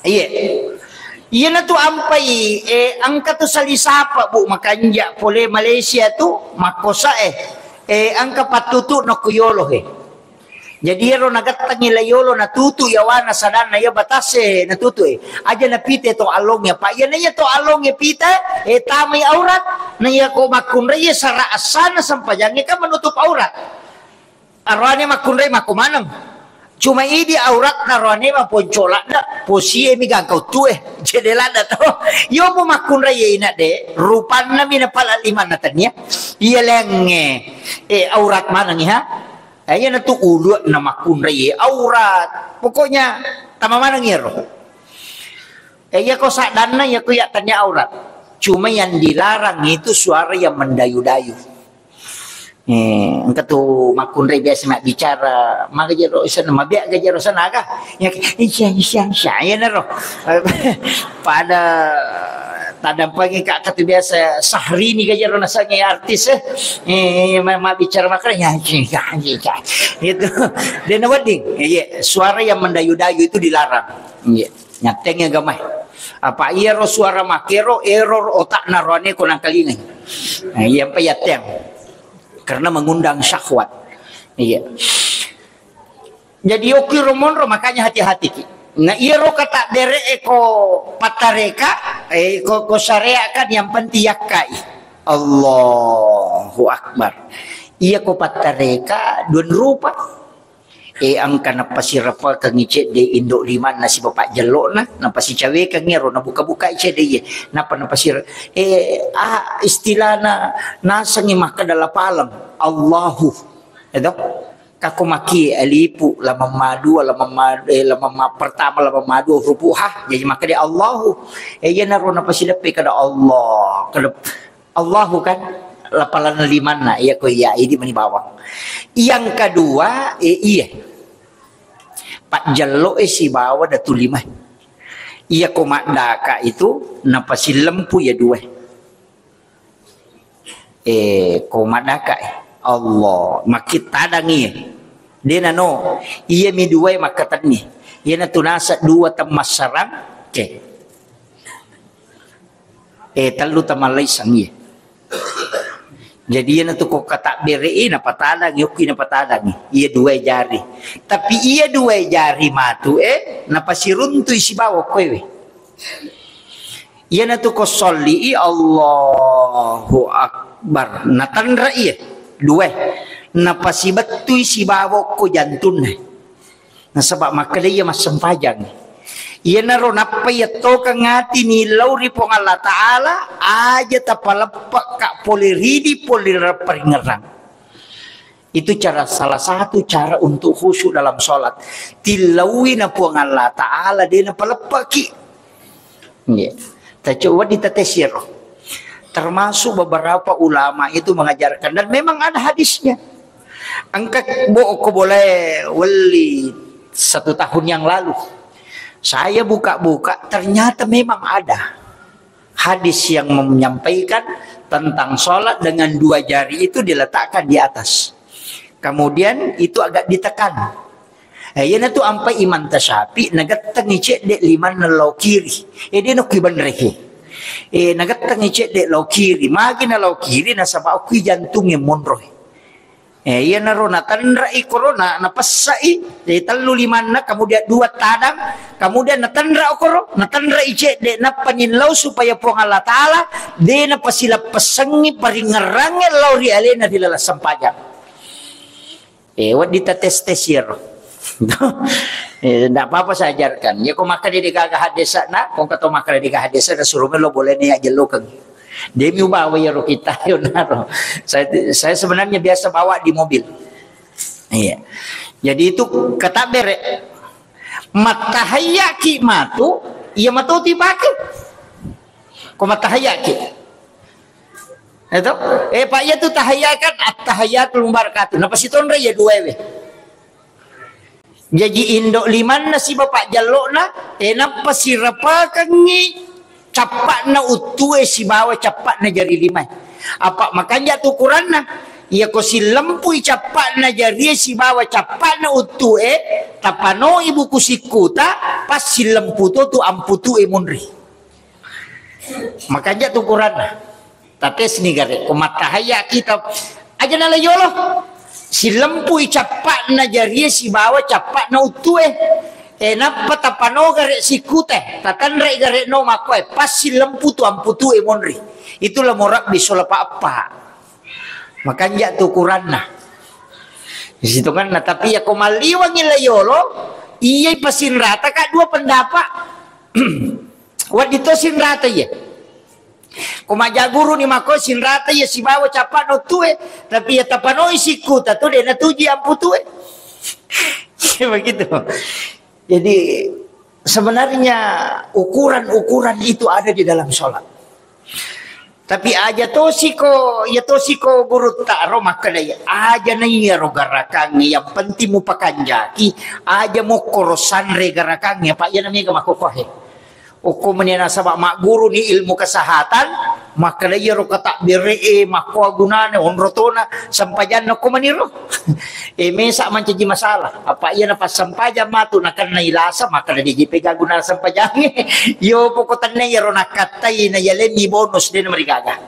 Iye. Iyanatu ampai, eh, engka tu sali sapa, Bu, makanja pole Malaysia tu, makkosa, eh. Eh, engka pattutu nokko yolo, eh. Jadi iyaro nagettengi la yolo natutu yawana sadanna iya batase natutu, eh. Aja napite to alonge, apa iyana iya to alonge pita, eh, tamai aurat, na iya ko makkunrai iya sara assana sempajangnge kan menutup aurat. Aroane makkunrai makko maneng. Cuma idi auratna roane maponco ladda, posie mi gangka uttue. Cede ladda to. Iyo mo makkunrai ina de, rupanna mi napala limanna tania. Iya lenge. Eh, aurat maneng ha. Eh, iya natu ulu na makkunrai aurat. Pokoknya tama maneng iyaro. Eh, iya ko sadanna iya ko iya tania aurat. Cuma yang dilarang itu suara yang mendayu-dayu. Eh, engka tu makkunrai biasa mabbicara, maga jero sana, mabea ga jero sana aga. Ya, isya, isya, isya, ya naro. Pada tadampangi ka, ka tu biasa Syahrini ga jero nasangi artis, eh. Eh, ma-, mabbicara makanya, ya, ya, ya, ya. Gitu. Dan wedding, iya, suara yang mendayu-dayu itu dilarang. Iya, nyateng agama. Apa iya ro suara makero, error otak naroane ko nangkalingai. Nah, iya, apa iya teng. Karena mengundang syahwat. Iya. Jadi, okiro monro, makanya hati-hati ki. Nah, iyaro kata dere e ko pattareka, eh, ko, ko syariat kan yang penting yakkai. Allahu Akbar. Iya ko pattareka dua rupa. Eh, engka napasirapakengngi cedde indo limanna sibawa pajjello'na, napasicawekengngi ero, nabuka-bukai cedde iye, nappa napasira-, eh, ah, istilahna nasengngi makkeda lapaleng, Allahu. Edo? Kako maki alipu, lameng madua, lameng ma-, eh, lameng ma-, pertama, lameng madua, hurupu ha, jadi makkeda Allahu. Eh, iyanaro napasileppe kada Allah, kada Allahu kan, lapalanna limanna, iya ko iya, idi mani bawang. Yang kedua, eh, iya. Pajjello e sibawa datu lima. Iya ko maddaka itu, napasilempu iya dua. Eh, ko maddaka, eh. Allah, makkitadang iya. Dena no, iya mi dua makkatenni. Iya natu nasa dua temmassarang, ke. Eh, tellu tamallaisang iya. Jadi iyanatu ko katabbere e napatadangi, okki napatadangi. Iya dua jari. Tapi iya dua jari matu e napasiruntui sibawa koewe. Iyanatu ko solli i Allahu Akbar. Natanra iya dua. Napasibettui sibawa ko jantunna. Nasaba makkeda iya massempajang. Iyanaro nappa iya tokeng ati nillau ri Puang Allah Ta'ala, aja tapaleppe'ka pole ridi pole paringerang. Itu cara, salah satu cara untuk khusyuk dalam sholat. Tillaui na Puang Allah Ta'ala, de napaleppe'ki. Iya. Tacoba ditetesiro. Termasuk beberapa ulama itu mengajarkan, dan memang ada hadisnya. Engka bo-, ko boleh weli satu tahun yang lalu. Saya buka-buka, ternyata memang ada hadis yang menyampaikan tentang sholat dengan dua jari itu diletakkan di atas. Kemudian itu agak ditekan. Eh, iyanatu ampai Imam Tasyafi nagettengi cedde limanna lao kiri. Eh, de nokki benreke. Eh, nagettengi cedde lao kiri. Magi na lao kiri nasaba okki jantung yang monroi. Eh, iyanaro natanrai korona, napessai, eh, tellu limanna, kemudian dua tadang, kemudian natanra okoro, natanrai cedde, nappa nillau supaya Puang Allah Ta'ala de napasilappessengi paringerrangnge lao ri alena ri laleng sempajang. Eh, wedding tates-tes iyaro. Eh, ndak apa-apa saya ajarkan. Ya, ko makkeda degaga hadesana, ko engka to makkeda degaga hadesana, suruh melo boleh nih ya jelukeng. Demi ubawa iyaro kita, yonaro. Saya, saya sebenarnya biasa bawa di mobil. Iya. Jadi itu katabbere. Mattahayyaki matu, iya matu dipake. Ko mattahayyaki. Eto? Eh, Pak, iya tu tahiyat kan, at-tahiyatul mubarakatuh. Napasitonra iya duaewe. Jaji indo limanna sibawa pajjallo'na, eh, nappa sirapakengngi cappa'na uttue sibawa cappa'na jari limae. Apa makanja tu ukuranna, iyako sillempui cappa'na jarie sibawa cappa'na uttue, tapanoi buku sikkuta, pas sillempu to tu amputue munri. Makanja tu ukuranna. Tatesni gare, ko mattahayya kita, aja nala yolo. Silempui cappa'na jarie sibawa cappa'na uttue. E, nappa tapano gare sikkute, tatanre gare no makkoe, pas silempu tu amputue monri. Itulah morabbi sola pa appa. Makanja tu ukuranna. Sitonganna, tapi ya ko malliwangi la yolo, iyai pasinrata ka dua pendapat. Wedding to sinrata iya. Ko majaguru ni mako sinrata iya sibawa cappa'na uttue, tapi iya tapanoi sikkuta tu de natuji amputue. Begitu. Jadi sebenarnya ukuran-ukuran itu ada di dalam sholat. Tapi aja tosiko, ya tosiko gurutta ro makkeda iya, aja na iya ro garakangnge, yang penting mupakanjaki, aja mokkoro sanre garakangnge, apa iya na mega makkokohe. Okko meni nasaba magguru ni ilmu kesehatan, makkeda iyaro katabbere'e makkoa gunana onro tona sempajanna okko maniro. E, mesa mancaji masalah. Apa iya napassempajang matu nakennai lasa, makkeda de ji pega guna sempajangnge. Yo poko tenne iyaro nakkattai na yalenni bonus de namarigaga.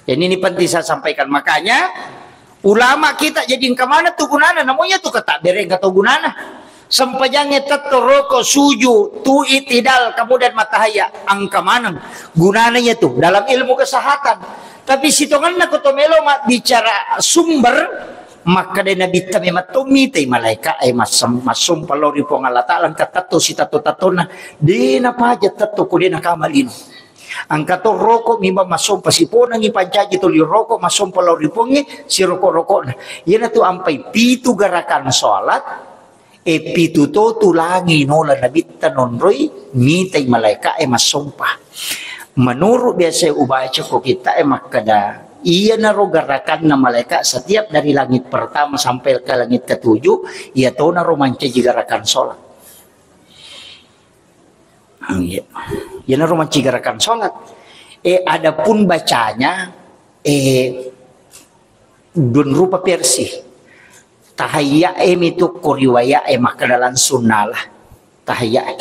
Jadi ini penting saya sampaikan. Makanya ulama kita jadi engka maneng tu gunana, namunya tu kata bere engka to gunana. Sempajangnge tetto roko suju tu itidal kemudian matahaya engka maneng gunana iya tu dalam ilmu kesehatan. Tapi sitonganna ko to melo mabbicara sumber, makkeda Nabitta memang to mitai malaika e massem-, massompa lao ri Puang Allah Taala engka tetto sitatto-tattona de napaja tetto ko de nakama lino. Engka to roko mimba massompa siponangi pancaji toli roko massompa lao ri Puangnge siroko-rokona. Iyanatu ampai pitu gerakan sholat, e pitu to tulangi nola Nabitta nonroi mitai malaika e massompa. Menurut biasa ubaca ko kita e makkeda, iyanaro gerakanna malaika setiap dari langit pertama sampai ke langit ketujuh, iya tonaro mancaji gerakan sholat. Iya. Iyanaro mancaji gerakan sholat. Eh, adapun bacanya, eh, dun rupa versi. Tahayya e mitu ko riwaya e makkeda langsung nala. Tahayya e.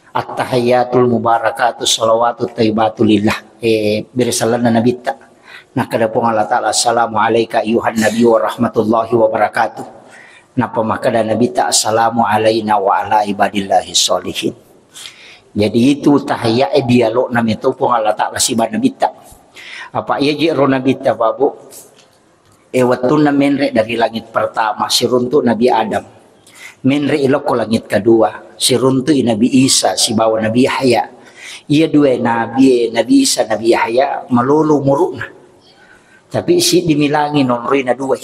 At-tahayyatul mubarakatu salawatu thayyibatu lillah. Eh, beresallanna Nabitta. Nakkeda Puang Allah Taala, "Assalamu alaika ayyuhan nabi wa rahmatullahi wa barakatuh." Nappa makkeda Nabitta, "Assalamu alaina wa ala ibadillahi sholihin." Jadi itu tahiyya e dialogna meto Puang Allah Taala siba Nabitta. Apa iya je ro Nabitta, Babu? E wettunna menre dari langit pertama, siruntu Nabi Adam. Menre ilokko langit kedua, siruntu i Nabi Isa sibawa Nabi Yahya. Iya dua nabi e, Nabi Isa, Nabi Yahya, malolo umuruna. Tapi siddi milangi nonroi na duai.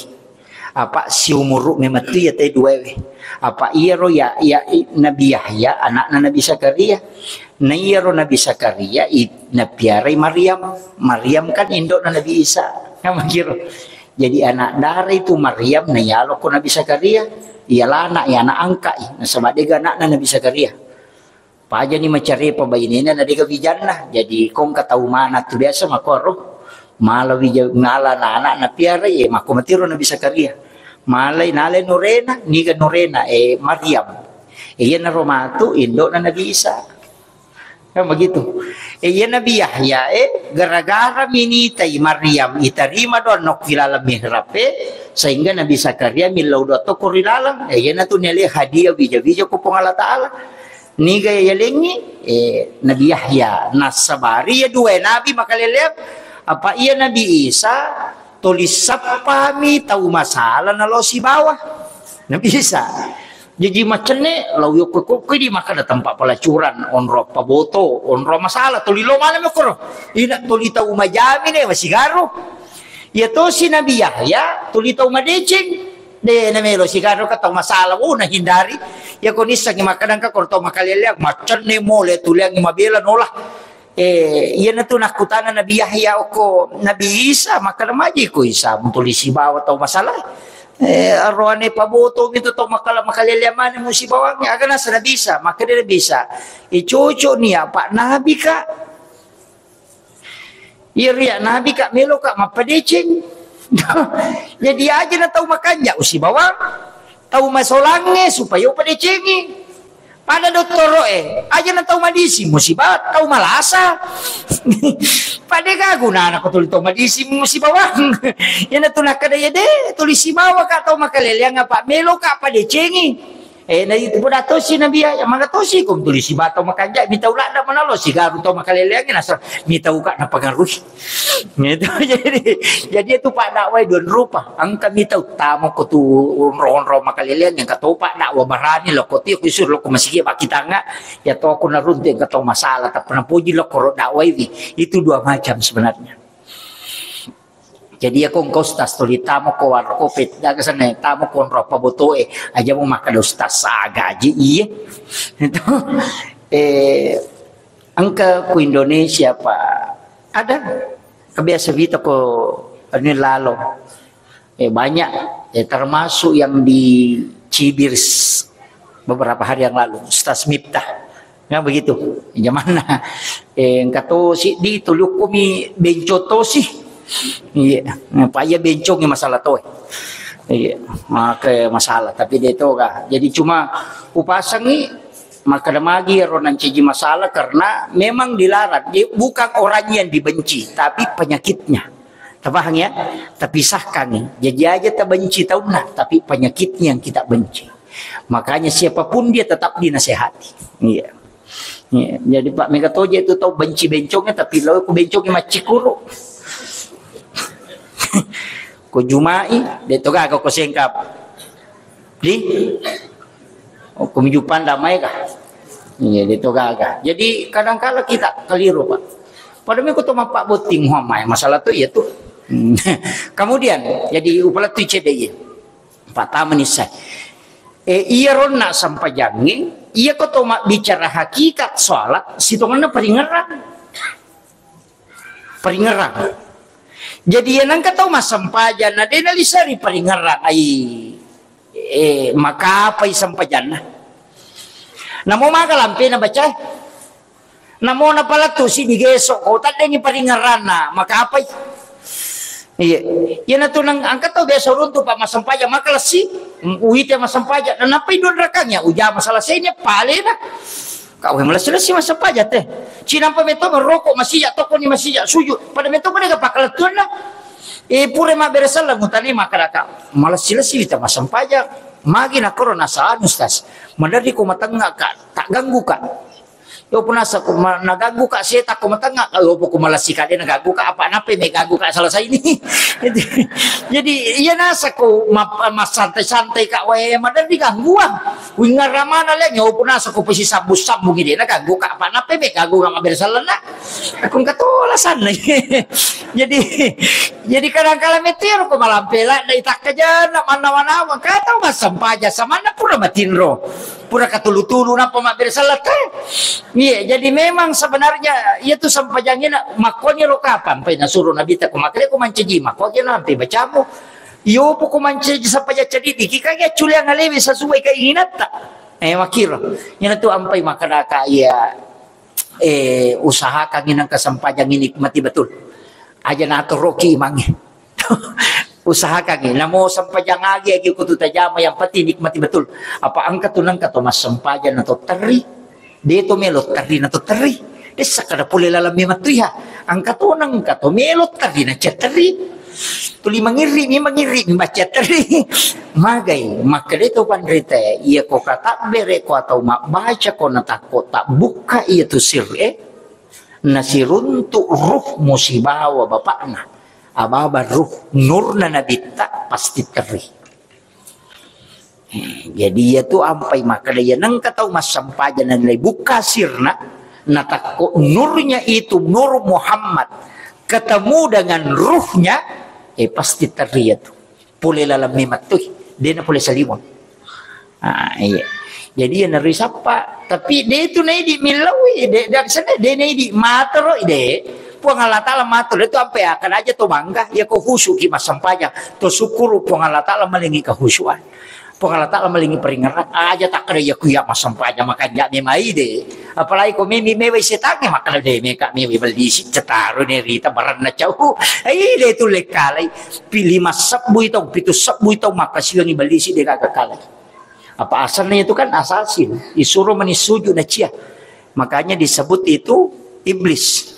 Apa siumuru memettu iya te duaewe. Apa iyaro ya, ya, i-, Nabi Yahya, anakna Nabi Zakaria. Na iyaro Nabi Zakaria, i-, napiarai Maryam. Maryam kan indokna Nabi Isa. Kan begitu. Jadi anak dara itu Maryam na yaloko Nabi Zakaria. Iya lana, iya anak angka i. Nasaba dega anakna Nabi Zakaria. Pajani macarepa bainena na dega wijanna. Jadi kongka tau mana tu biasa makoro. Mala wija, mala na anak na piara, eh, makko matiro Nabi Zakaria. Malai nalai nurena, niga nurena, eh, Maryam. Eh, iyanaro matu indokna Nabi Isa. Kan begitu. Eh, iya Nabi Yahya, eh, gara-gara minitai Maryam, itarima doa nokki laleng mihrab, eh, sehingga Nabi Zakaria millau doa tokko ri laleng. Eh, iyanatu nele hadiah wija-wija ko Puang Allah Taala. Niga yalengngi, eh, Nabi Yahya, nassabari ya dua nabi makaleleang, apa iya Nabi Isa tuli sappami tau masala nalo sibawa. Nabi Isa. Jaji macenne, lau yokko-kokko di makkeda tempat pelacuran, onro paboto, onro masala, tuli lo mana mokoro. Ina tuli tau majami ne, masigaro. Iya tosi Nabi Yahya, tuli tau madeceng. De, na melo sigaro ka tau masalah, oh, na hindari. Ya ko nissengi makkadang ka ko tau makaleleang, macenne mole tuliangi mabela nola. Eh, iyanatu nakkutana Nabi Yahya okko Nabi Isa, makkeda, "Maji ko Isa, mutuli sibawa tau masala?" Eh, aroane paboto mitu tau makala-, makaleleang mani musibawangnge. Aga nasa Nabi Isa, makkeda Nabi Isa, "Eh, cocok nia, Pak, Nabi ka." Iya ria Nabi ka melo ka mappadeceng. Jadi aja na tau makanja usibawang, tau masolangnge supaya upadecengi. Pada dottoro e, aja na tau madisi musiba, tau malasa. Pada ga gunana ko tuli tau madisi musibawang. Yana tu nakkeda ya de, tuli sibawa ka tau makaleleang apa melo ka padecengi. Eh, na itu pun tosi Nabi ya, maka tosi ko tuli siba tau makanja, mitau ladda manalo sigaru tau makaleleang nasa mitau ka napangaruhi. Gitu. Jadi, jadi itu Pak dakwah dua rupa. Engka mitau tamo ko tu onro-onro makaleleang yang kata Pak dakwah barani lo ko tio kusur lo ko masigi bakitanga ya to ko naruntu yang kata masalah tak pernah puji lo ko dakwah ini. Itu dua macam sebenarnya. Jadi ya ko engka ustaz tuli tamo ko warkop e, daga sana tamo ko onro apa boto e, aja mau makan ustaz sa gaji iya. Itu eh Engka ku Indonesia, Pak, ada kebiasa vita ko anu lalo. Eh, banyak, eh, termasuk yang di Cibir s-, beberapa hari yang lalu, Ustaz Miftah. Kan begitu. Jamanna, eh, engka to si di tulukkumi benco tosi. Iya, apa iya bencongi masalah to. Iya, maka masalah, tapi dia to ga. Jadi cuma upasangi Makkeda magi ero nancaji masalah karena memang dilarang. Dia bukan orang yang dibenci, tapi penyakitnya. Tapahang ya? Tapisahkan. Jadi aja tabenci taunna, tapi penyakitnya yang kita benci. Makanya siapapun dia tetap dinasehati. Iya. Iya. Jadi Pak Mega Toje itu tahu benci bencongnya, tapi lo ku bencongnya macikuru. Ko jumai, de to gaga ko sengkap. Di? Oh, ko mijupang damai kah? Iya, de to gaga. Jadi kadangkala kita keliru, Pak. Pada meko to mappa botting, wah, mai masalah tu iya tu. Kemudian, jadi upala tu cedde iya. Pertama ni saya. Eh, iya ronna sampajangi, iya ko to mak bicara hakikat sholat, sitonganna peringeran. Paringerang. Jadi, iya nengka tau massempajang, na de naliseri paringerang, ai, eh, makapai sempajanna. Namo maga lampena bacae. Namo napalettu si digeso, ko taddengi paringeranna, makapai. Iya. Iya natu nang angka tau biasa runtu pa massempajang, maka lessi, uite massempajang, dan napai dua rakang ya, ujama selesainya palena. Kau yang melesi-lesi massempajang teh. Cinampa metto merokok masija, toko ni masija sujud. Pada metto ko dega pakkalettuanna. Eh, pura mabbere selleng utani makkadaka. Malesi-lesi wita massempajang. Magi nakkoro nasa anu, Ustaz. Maderri ko matengnga ka, tak ganggu ka. Yo punasa ko ma-, naganggu ka seta ko matengnga ka, yo poko malesi ka de naganggu ka, apa nape me ganggu ka selesai ni. Jadi, iya nasa ko ma-, massantai-santai ka wae maderri gangguan. Wingngarra mana le, nyawa punasa ko pasi sambung-sambung ide na ganggu ka, apa nape me ganggu ka mabbere sellenna. Aku engka to alasanna. Jadi, jadi kadang kala metero ko malampe la dai takkajanna mannawa-nawa, ka tau massempajang samanna pura matinro. Pura katulu-tulu nappa mabbere selleng te. Iya, jadi memang sebenarnya iya tu sempajangina makkoni ro kapang pai nasuro Nabi ta ko makkeda ko mancaji makko ke nampe bacamu. Iyo poko mancaji sempajang cedidi ki kage culiang alewe sesuai keinginanta. Eh, makiro. Iyana tu ampai makkadaka iya, eh, usahakan inang kesempajang ini nikmati betul. Aja natoroki imangnge. Usahakan, namo sempajang agi, agi kutu tajama, yang penting nikmati betul. Apa engka tu nengka to massempajang na to terri. De to melo terri na to terri. Dessa kada pole laleng memang tu iya. Engka to nengka to melo terri na cia terri. Tuli mangirri mi, mangirri mi baca terri. Magai, makkeda to panrita, iya ko katabbere ko atau mabbaca ko na takko tabbukka iya tu sir e. Nasiruntu ruh musibawa bapakna. Ababa ruh nurna nabitta pasti terri. Eh, jadi iya tu ampai makkeda iya nengka tau massempajang nalai bukka sirna, natakko nurnya itu, nur Muhammad, ketemu dengan ruhnya, eh, pasti terri iya tu. Pole laleng memang tu, de na pole salimang. Ah, iya. Jadi, iyanaro isappa. Tapi de' tu naidi' millau, de', de', de' naidi' matoro, de'. Puang Allah Ta'ala matoro, de' tu ampe' akan aja to bangga. Iya ko khusyuk ki massempajang, to syukuru Puang Allah Ta'ala malingi kehusyuan. Puang Allah Ta'ala malingi paringerrang. Aja takkeda iya ku iya massempajang makanja' memai de'. Apalagi ko memi mewai setangnge makkeda de' meka mewai bellisi' cetaro ne rita baranna cau. Ai de' tu lekkalai. Pi lima sebbu i tau, pitu sebbu i tau makkasiwangi bellisi' de' gaga kalai. Apa asalnya itu kan asasin, isuro meni sujud na cia. Makanya disebut itu iblis.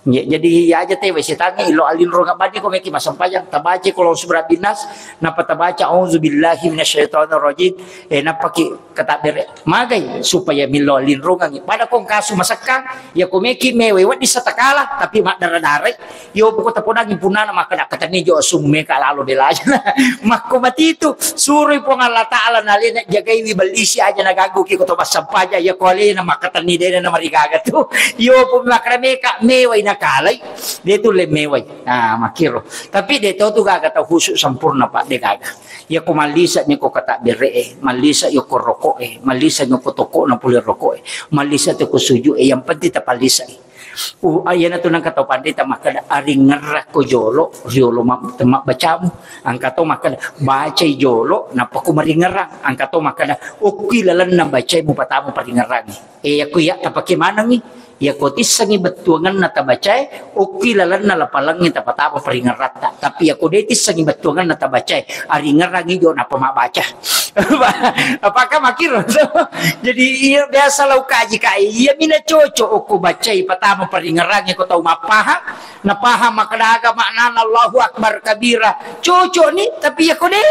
Ya, jadi iya aja tewe setangnge ilo alinrung abadi ko meki massempajang. Tabaca kalau surah binas, napa tabaca auzubillahi minasyaitonirrajim. Eh, napa ki katabbere magai supaya milo alinrungangi. Pada kong kasu masekkang, ya ko meki mewe wedding satakala, tapi maddara-darai. Yo, poko tapodangi punnana makkeda, "Katenni jo assumu meka lalo belajana." Makko matitu, suroi Puang Allah Ta'ala nalena jagaiwi bellisi' aja naganggu ki ko to massempajang, iya ko alena makkatenni de'na namarigaga tu. Yo, po makkeda meka mewai nakalai, de' tu le mewai. Ah, makkiro. Tapi de' to tu gaga tau khusyuk sempurna, Pak, de' gaga. Iya ko mallisa' ni ko katabbere'e, mallisa' yo ko roko'e, mallisa' ni ko toko'na pole roko'e, mallisa' to ko suju'e, yang penting tapallisa'i. Uh, iyana tu nangka tau panrita makkeda, aringerrakko jolo, riolo ma-, temma bacamu. Angka to makkeda, bacai jolo, nappa ko maringerrang. Angka to makkeda, okki lalenna bacai mupatama paringerrangi. Eh, yakko iya tapake manengi, yakko tissengi bettuangenna tabacae, okki lalenna lapalengnge tapatama paringerratta. Tapi yakko de' tissengi bettuangenna tabacae, aringerrangi jo nappa mabbaca. Apakah makkiro? Jadi, iya, biasa lau kaji, Kak, iya mina cocok okko bacai patama paringerrangi ko tau mappahang, napahang makkeda aga maknana Allahu Akbar kabira. Cocok ni, tapi iya ko de',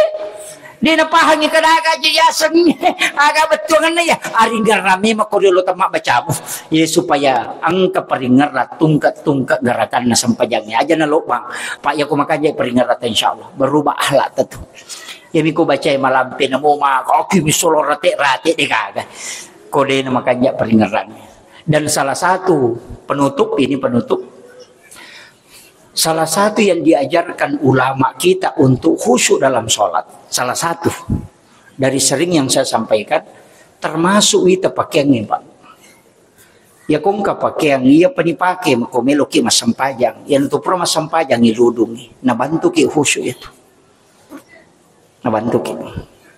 de' napahangi kada aga aja yaseng aga bettuangenna iya. Aringerrang memang ko riolo temma bacamu. Iya, supaya engka paringerrang tungke-tungke gerakanna sempajangnya. Aja na lobang. Pak, iya ko makanja paringerrang, insyaallah berubah akhlak tu. Iyami ko bacai malampe namo ma, oki mi solo rate-rate de' gaga. Ko de' na makanja paringerrang. Dan salah satu penutup, ini penutup. Salah satu yang diajarkan ulama kita untuk khusyuk dalam sholat, salah satu dari sering yang saya sampaikan, termasuk ita pakaiannya, Pak. Ya, ko engka pakeang iya pa nipake ko meloki massempajang, iya natu pura massempajang iludungi, nabantuki khusyuk itu. Nabantuki.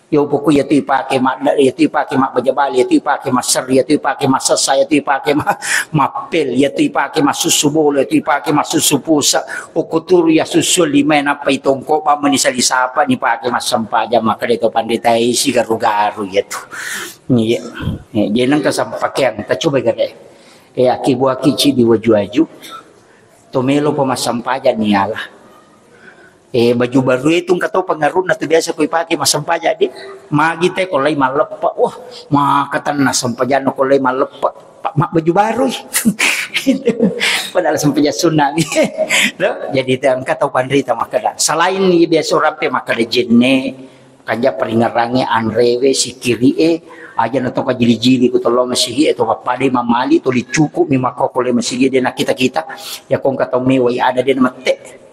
Yo, pokok iya tu ipake madda, iya tu ipake mabbaja bale, iya tu ipake masserri, iya tu ipake massessa, iya tu ipake ma-, mappel, iya tu ipake massussu bola, iya tu ipake massussu pusa, okko turu iya sussu lima, nappa itongko bamma ni sali sapa nipake massempajang, makkeda to panrita isi garu-garu iya tu. Iya. Eh, jeneng kesampakeang, ta coba gare. Eh, aki buaki ci di waju-waju. To melo pa massempajang ni ala. Eh, baju baru itu engka to pengaruhna tu biasa ko ipake massempajang di. Magi te ko lai malleppe. Wah, maka tenna sempajanna ko lai malleppe. Pa-, ma-, baju baru. Padahal sempajang sunna. No? Jadi te engka to panrita makkeda. Selain ni biasa rampe makkeda jenne, kanja paringerrangnge, anrewe, sikkiri'e, aja na to kajili-jili ko to lao masigi'e, to pappadai mamali, to licuku mi makkokko le masigi de' nakkita-kita. Ya ko engka tau mewai ada de' namette.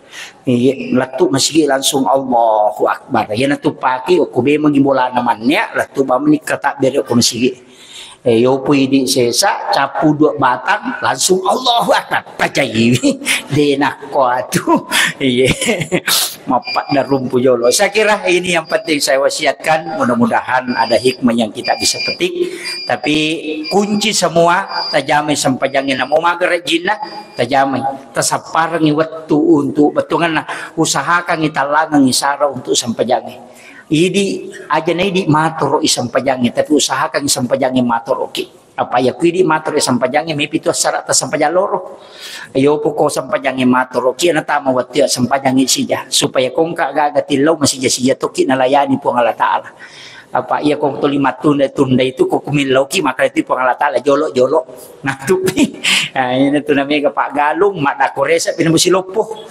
Iya, lettu masigi langsung Allahu Akbar. Iya natu pake okko bemangi bolana mannea, lettu bamani katabbere ko masigi. Eh, yopo idi sesa, capu dua batang, langsung Allahu Akbar. Pacaiwi. De' nakko atu. Iya. Mappadda rumpu jolo. Saya kira ini yang penting saya wasiatkan. Mudah-mudahan ada hikmah yang kita bisa petik. Tapi kunci semua, tajamai sempajangnya. Namo magare jinna, tajamai. Tasapparengi wettu untuk bettuanna. Usahakangi tallangengi sara untuk sempajangnya. Idi, aja na idi matoro i sempajangnge, tapi usahakan sempajangnge matoroki. Apa iya ku idi matoro i sempajangnge, mepi tu assara ta sempajang loro. Iyo poko sempajangnge matoroki, na tama wettu iya sempajangnge sija. Supaya kongka gaga tillau masija-sija toki nalayani Puang Allah Ta'ala. Apa iya kong tuli mattunda-tunda itu, ko kumillauki, maka itu Puang Allah Ta'ala jolo-jolo. Natupi. Nah, ini tu namanya Pak Galung, mak dakoresa pina musi loppo.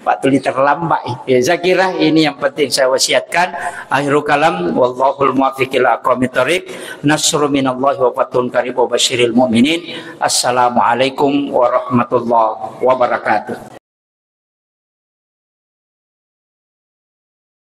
Pak tuli terlambat. Ya, saya kira ini yang penting saya wasiatkan. Akhirul kalam, wallahul muwaffiq ila aqwamit thariq. Nasrun minallahi wa fathun qarib wa basyiril mu'minin. Assalamualaikum warahmatullahi wabarakatuh.